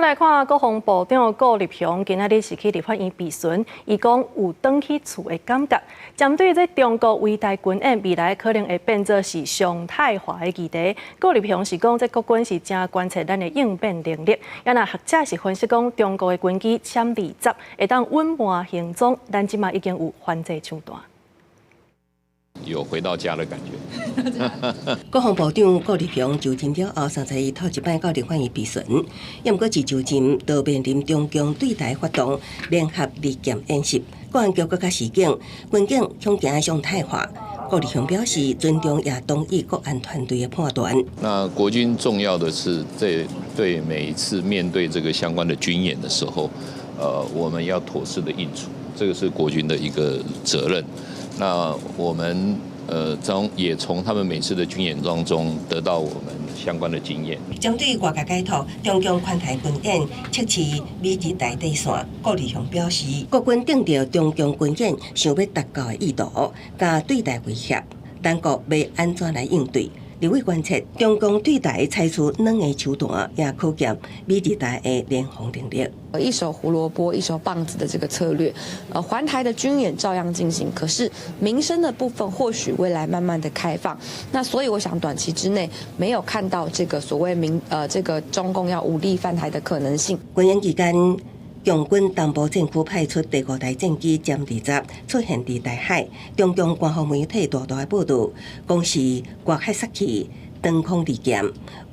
來看國防部長顧立雄今仔日是去立法院備詢，伊講有轉去厝的感覺。針對這中國圍台軍演未來可能會變做是常態化的議題，顧立雄是講這國軍是誠關切咱的應變能力。啊若學者是分析講，中國的軍機殲20會當隱瞞行蹤，咱這馬已經有反制手段。有回到家的感覺。國防部長顧立雄就任了後，31頭一擺到立法院備詢，毋過自就任就面臨中共對台發動聯合利劍演習，國安局閣較示警，軍警恐驚常態化。顧立雄表示尊重也同意國安團隊的判斷。那國軍重要的是，在對每一次面對這個相關的軍演的時候，我們要妥適的應處，這個是國軍的一個責任。那我們也從他們每次的軍演當中得到我們相關的經驗。針對外界解讀，中共環台軍演測試美日台底線，顧立雄表示，國軍頂著中共軍演想欲達到的意圖，佮對台威脅，咱國欲按怎來應對？立委關切，中共對台採取軟的手段，也考驗美日台的聯防能力。一手胡蘿蔔一手棒子的這個策略，環台的軍演照樣進行，可是民生的部分或許未來慢慢的開放。那所以我想短期之內沒有看到這個所謂民，這個中共要武力犯台的可能性。軍演期間，共軍東部戰區派出第五代戰機殲二十出現佇台海，中共官方媒體大大的報導，講是割海殺氣、長空利劍，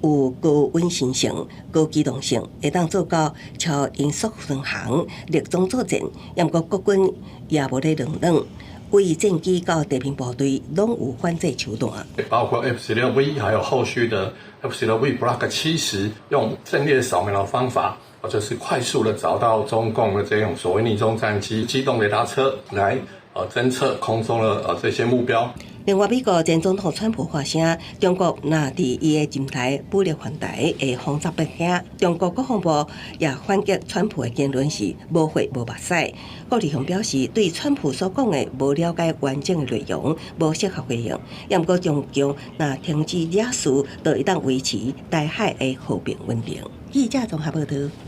有高穩定性、高機動性，會當做到超音速巡航、匿蹤作戰。毋過國軍也無咧軟軟，對戰機到地面部隊攏有反制手段。包括 F-16V，還有後續的 F-16V Block 70，用陣列掃描的方法，就是快速的找到中共的這種所謂匿蹤戰機、機動雷達車來偵測空中的這些目標。另外，美國前總統川普發聲，中國若佇伊的任內武力犯台，會風雜北京。中國國防部也反擊川普的言論是無血無目屎。顧立雄表示，對川普所講的無了解完整的內容，無適合回應。毋過中共若停止惹事，就會當維持台海的和平穩定。記者綜合報導。